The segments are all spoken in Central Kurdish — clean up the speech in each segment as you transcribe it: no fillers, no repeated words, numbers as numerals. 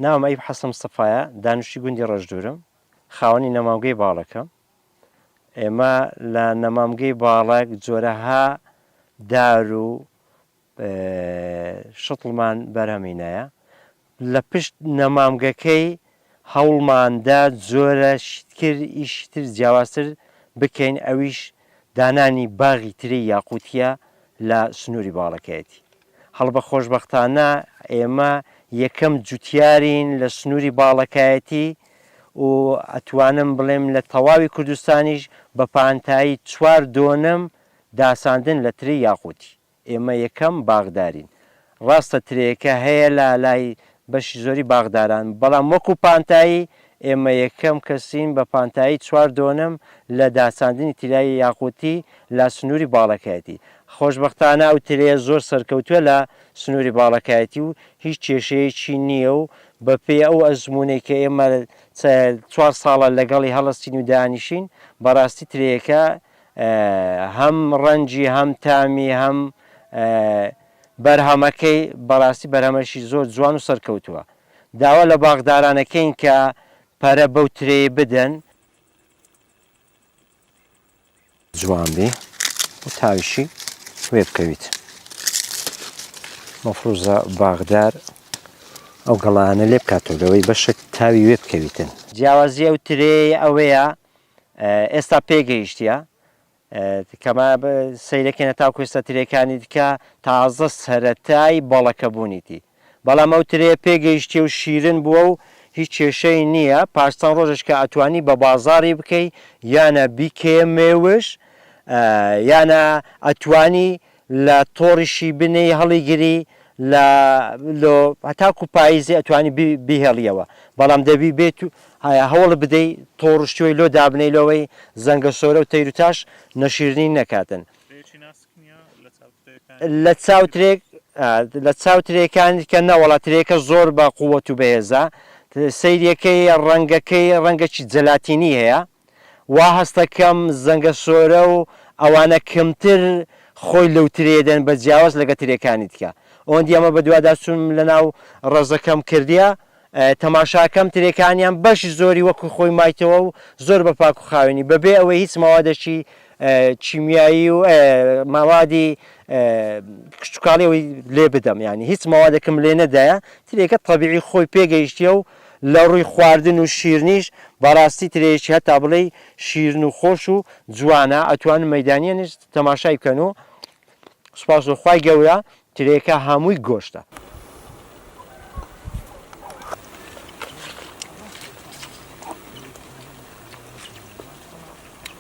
ناوم ئەیوب حەسەن مستەفایە، دانیشتوی گوندی ڕەشدوورم، خاوەنی نەمامگەی باڵەکەم. ئێمە لە نەمامگەی باڵەک جۆرەها دار و شتڵمان بەرهەمینایە. لە پشت نەمامگەکەی هەوڵماندا جۆرە شتکر ئیشی تر جیاوازتر بکەین ئەویش دانانی باغی ترێی یاقوتیە لە سنووری باڵەکایەتی. هەڵبە خۆشبەختانە ئێمە یەکەم جوتیارین لە سنووری باڵەکایەتی و ئەتوانم بڵێم لە تەواوی کوردستانیش بە پانتایی چوار دۆنم داساندن لە ترێی یاقوتی. ئێمە یەکەم باخدارین. ڕاستە ترێیەکە هەیە لە لای بەشی زۆری باخداران، بەڵام وەکو پانتایی ئێمە یەکەم کەسین بە پانتایی چوار دۆنم لە داچاندنی تریای یاقوتی لە سنووری باڵەکایەتی. خۆشبەختانە ئەو ترێیە زۆر سەرکەوتووە لە سنووری باڵەکایەتی و هیچ کێشەیەکی نییە و بەپێی ئەو ئەزموونەی کە ئێمە چوار ساڵە لەگەڵی هەڵەستین و دانیشین، بەڕاستی ترێیەکە هەم ڕەنگی هەم تامی هەم بەرهەمەکەی بەڕاستی بەرهەمەشی زۆر جوان و سەرکەوتووە داوا لە باخدارانەکەین کە پەرە بەو ترێیە بدەن. جوان بی و تاویشی وێ بکەویت مەفروزە باخدار ئەو گەڵانە لێ بکاتەوە لەوەی بەشێک تاوی وێ بکەویتن. جیاوازی ئەو ترێیە ئەوەیە ئێستا پێگەیشتیە کەما سەیرەکەین هەتاکو ئێستا ترێکانی دیکە تازە سەرەتای بەڵەکەبوونیتی بەڵام ئەو ترێیە پێگەیشتیە و شیرن بووە و هیچ کێشەی نییە پاش چەند ڕۆژێک کە ئەتوانی بە بازاڕی بکەی یانە بیکەیە مێوژ یانە ئەتوانی لە تۆڕیشی بنێی هەڵیگری لە لۆ هەتاکو پاییزێ ئەتوانی بیهێڵیەوە بەڵام دەبی بێت و هەوڵ بدەی تۆڕ و شتیۆی لۆ دابنێی لۆوەی زەنگە سۆرە و تەیر و تاش نەشیرنی نەکاتن. ترێیەکی ناسک نیە لە چاو ترێکانی لە چاو ترێک لە چاو ترێکانی کە نەوەڵا ترێکە زۆر بە قووەت و بەهێزە سەیرەکەی ڕەنگەکەی ڕەنگەکی جەلاتینی هەیە وا هەستەکەم زەنگەسۆرە و ئەوانە کەمتر خۆی لەو ترێیە دەن بە جیاواز لەگە ترێکانی دیکە ئەوەندی ئەمە بەدواداچوونم لەناو ڕەزەکەم کردیە تەماشاکەم ترێکانیان بەشی زۆری وەکو خۆی مایتەوە و زۆر بە پاک و خاوێنی بەبێ ئەوەی هیچ مەوادێکی کیمیایی و مەوادی کشتوکاڵی ئەوەی لێ بدەم یانی هیچ مەوادێکم لێ نەدایە ترێکە تەبیعی خۆی پێگەیشتیە و لە ڕووی خواردن و شیرنیش بەڕاستی ترێیەکی هەتا بڵێی شیرن و خۆش و جوانە ئەتوانن مەیدانیانیش تەماشای بکەن و سوپاس بۆ خوای گەورە ترێکە هەمووی گۆشتە.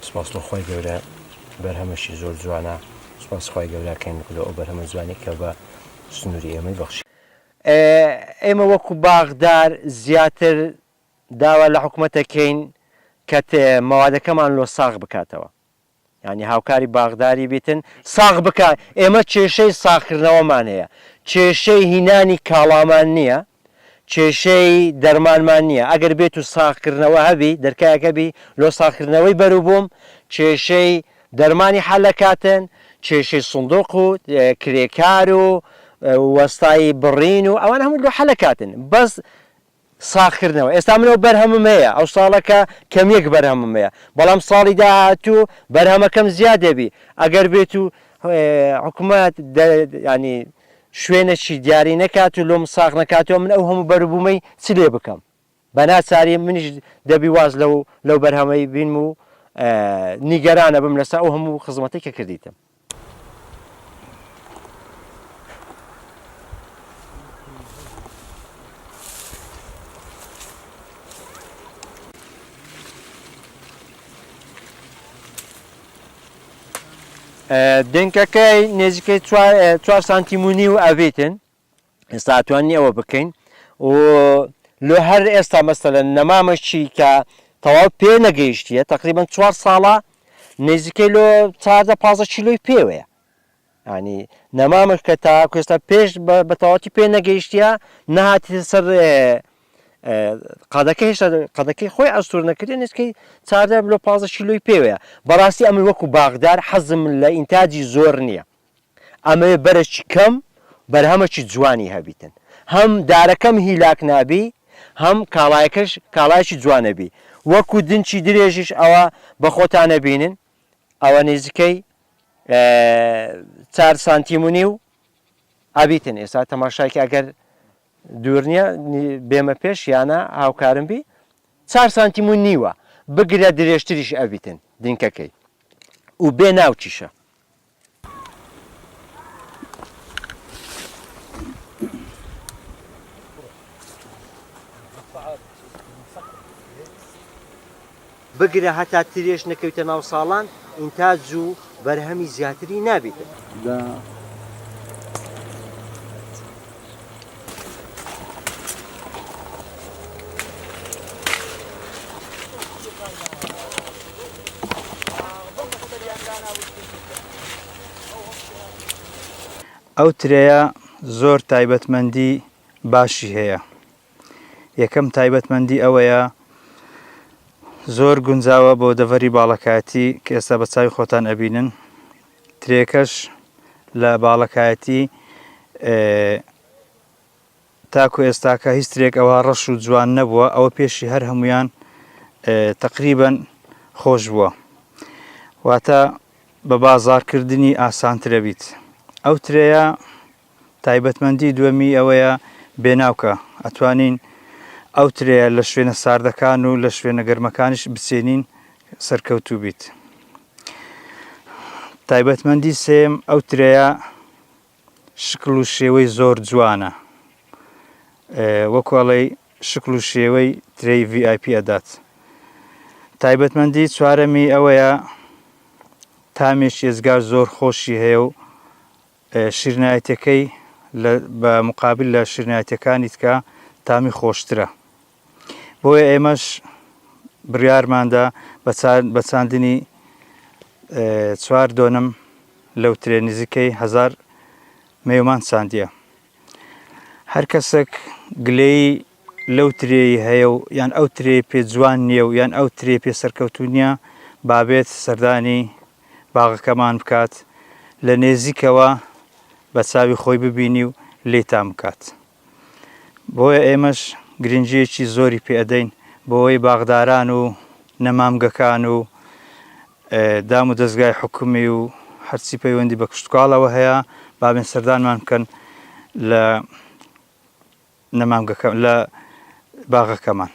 سوپاس بۆ خوای گەورە بەرهەمەشی زۆر جوانە سوپاس خوای گەورە کەین لۆ ئەو بەرهەمە جوانی کە بە سنووری ئێمەی بەخشی. ئێمە وەکو باخدار زیاتر داوا لە حکومەت دەکەین کە مەوادەکەمان لۆ ساغ بکاتەوە یانی هاوکاری باخداری بیتن ساغ بکا ئێمە کێشەی ساغکردنەوەمان هەیە کێشەی هینانی کاڵامان نییە کێشەی دەرمانمان نییە ئەگەر بێت و ساغکردنەوە هەبی دەرکایەک هەبی لۆ ساغکردنەوەی بەروبووم کێشەی دەرمانی حەلەکاتن، کێشەی سندوق و کرێکار و وەستای بڕین و ئەوانە هەموو لۆ حەلەکاتن بەس ساغ کردنەوە ئێستا من ئەو بەرهەمم هەیە ئەو ساڵەکە کەمیەک بەرهەمم هەیە بەڵام ساڵی داهاتوو بەرهەمەکەم زیاد دەبی ئەگەر بێت و حکومەت ینی شوێنێکی دیاری نەکات و لۆم ساغ نەکاتەوە من ئەو هەموو بەروبوومەی چ لێ بکەم بە ناچاری منیش دەبی واز لەو لەو بەرهەمەی بینم و نیگەرانە بم لەسەر ئەو هەموو خزمەتەی کە کردیتم. دنکەکەی نێزیکەی چوار سانتیم و نیو ئەبیتن. ئێستا ئەتوانین ئەوە بکەین و لۆ هەر ئێستا مەسەلەن نەمامەکی کە تەواو پێ نەگەیشتیە تقریبا چوار ساڵە نزیکەی لۆ چاردە پازە کیلۆی پێوەیە ینی نەمامەش کە تا ئێستا پێش بە تەواوەتی پێ نەگەیشتیە نەهاتیتە سەر. قەدەکە هێشتا قەدەکەی خۆی ئەستور نەکردێ نزیکەی 14 لۆ 15 کیلۆی پێوەیە. بەڕاستی ئەمن وەکو باغدار حەزم لە ئینتاجی زۆر نییە. ئەمەوێ بەرەکی کەم بەرهەمەکی جوانی هەبیتن. هەم دارەکەم هیلاک نابی هەم کاڵایەکەش کاڵایەکی جوانەبی. وەکو دنکی درێژیش ئەوە بە خۆتان ئەبینن ئەوە نزیکەی چار سانتیم و نیو ئەبیتن. ئێستا تەماشایکە ئەگەر دوور نییە بێمە پێش یانە هاوکارم بی چار سانتیم و نیوە بگرە درێژتریش ئەبیتن دنکەکەی و بێ ناوکیشە. بگرە هەتا ترێش نەکەویتە ناو ساڵان ئینتاج و بەرهەمی زیاتری نابیتن. ئەو ترێیە زۆر تایبەتمەندی باشی هەیە. یەکەم تایبەتمەندی ئەوەیە زۆر گونجاوە بۆ دەڤەری باڵەکایەتی کە ئێستا بە چاوی خۆتان ئەبینن ترێکەش لە باڵەکایەتی تاکو ئێستاکە هیچ ترێک ئەوە ڕەش و جوان نەبووە ئەوە پێشی هەر هەمویان تقریبن خۆش بووە واتە بە بازارکردنی ئاسانترە بیت ئەو ترەیە تایبەتمەندی دووەمی ئەوەیە بێ ناوکە، ئەتوانین ئەو ترێیە لە شوێنە ساردەکان و لە شوێنە گەرمەکانیش بچێنین سەرکەوتوو بیت. تایبەتمەندی سێیەم ئەو ترێیە شکڵ و شێوەی زۆر جوانە وەکو ئەڵێی شکڵ و شێوەی ترێی VIP ئەدات. تایبەتمەندی چوارەمی ئەوەیە تامێکی ئێجگار زۆر خۆشی هەیە و شیرنایەتیەکەی لە بە مقابل لە شیرنایەتیەکانی تکە تامی خۆشترە بۆیە ئێمەش بڕیارماندا بە چاندنی چوار دۆنم لەو ترێ نزیکەی هەزار مێومان چاندیە هەر کەسێک گلەیی لەو ترێی هەیە و یان ئەو ترێ پێ جوان نییە و یان ئەو ترێ پێ سەرکەوتوو نییە بابێت سەردانی باغەکەمان بکات لە نێزیکەوە بە چاوی خۆی ببینی و لێی تام بکات بۆیە ئێمەش گرنگیەکی زۆری پێ ئەدەین بۆوەی باغداران و نەمامگەکان و دام و دەزگای حکومی و هەرچی پەیوەندی بە کشتوکاڵەوە هەیە بابێن سەردانمان بکەن لە نەمامگەکە لە باغەکەمان.